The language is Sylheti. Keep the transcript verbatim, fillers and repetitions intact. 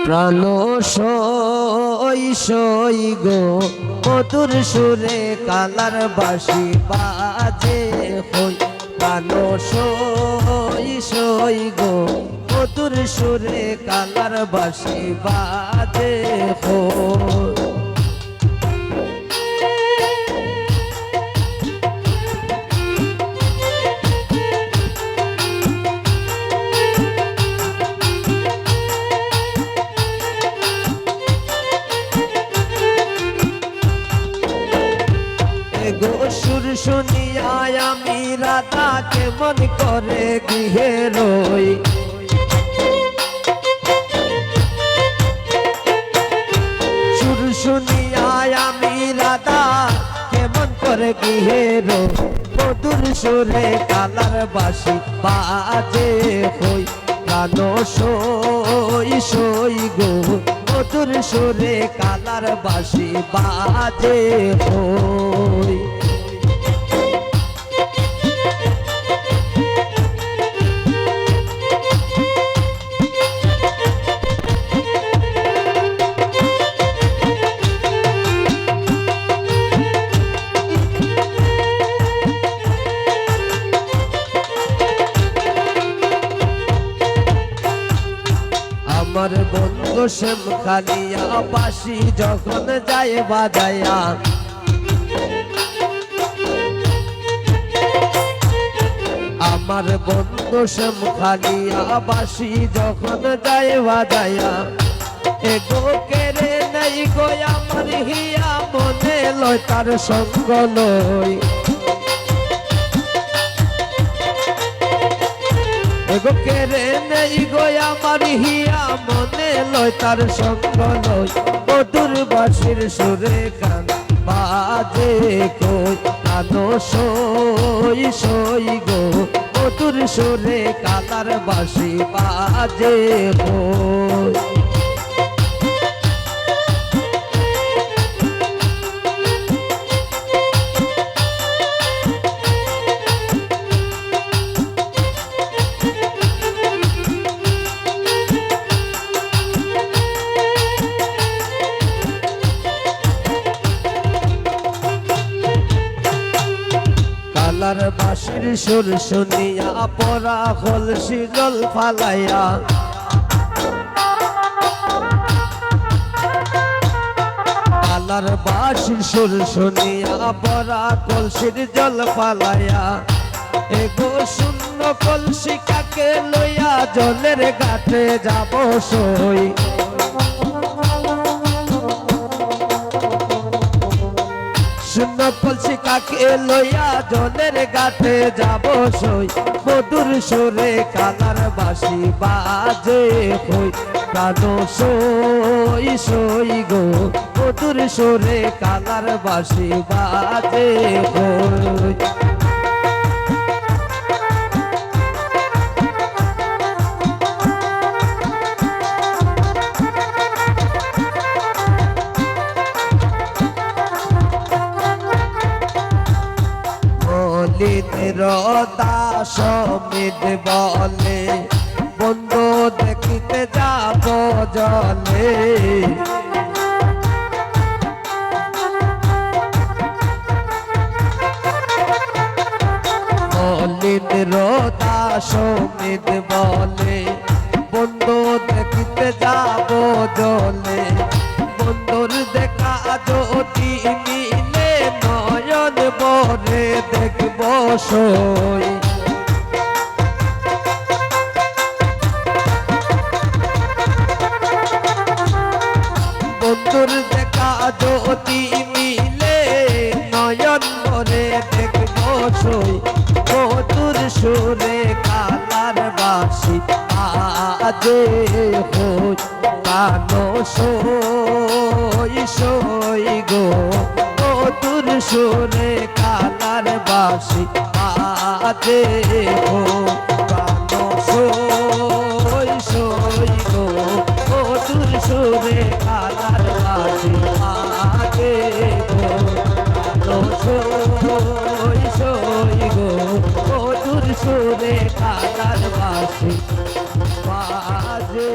প্রাণ সই সই গো, মধুর সুরে কালার বাঁশি বাজে কই। প্রাণ সই সই গো, মধুর সুরে কালার বাঁশি বাজে কই। এগো সুর শুনিয়া আমি রাধা কেমন করে গৃহে রই। সুর শুনিয়া আমি রাধা কেমন করে গৃহে রই। মধুর সুরে কালার বাঁশি বাজে কই। প্রাণ সই সই গো, মধুর সুরে কালার বাঁশি বাজে কই। আমার বন্ধু শ্যাম খালিয়া বাঁশি যখন যায় বাজাইয়া, আমার বন্ধু শ্যাম খালিয়া বাঁশি যখন যায় বাজাইয়া, এগো কেড়ে নেই গো আমার হিয়া, মনে লয় তার সঙ্গ লই। এগো কেড়ে নেই গো আমার হিয়া, মনে লয় তার সঙ্গ লই। মধুর বাঁশির সুরে কান বাজে কই। প্রাণ সই সই গো, মধুর সুরে কালার বাঁশি বাজে কই। কালার বাঁশির সুর শুনিয়া পরা কলসি জল ফালাইয়া। কালার বাঁশির সুর শুনিয়া পরা কলসির জল ফালাইয়া। এগো শূন্য কলসি কাকে লইয়া জলের ঘাটে যাব সই। শূন্য কলসি কাকে লইয়া জলের ঘাটে যাব সই। মধুর সুরে কালার বাঁশি বাজে কই। প্রাণ সই সই গো, মধুর সুরে কালার বাঁশি বাজে কই। মলিন রোদা সমিত বলে, বন্ধু দেখিতে যাব জলে। মলিন রোদা সমিত বলে, বন্ধু দেখিতে যাব জলে। বন্ধুর দেখা যদি মিলে, নয়ন ভরে দেখব সই। বন্ধুর দেখা যদি মিলে, নয়ন ভরে দেখব সই। মধুর সুরে কালার বাঁশি বাজে কই। প্রাণ সই সই গো, মধুর সুরে কালার বাঁশি বাজে কই। প্রাণ সই সই গো, মধুর সুরে কালার বাঁশি বাজে কই। প্রাণ সই সই গো, মধুর সুরে কালার বাঁশি বাজে।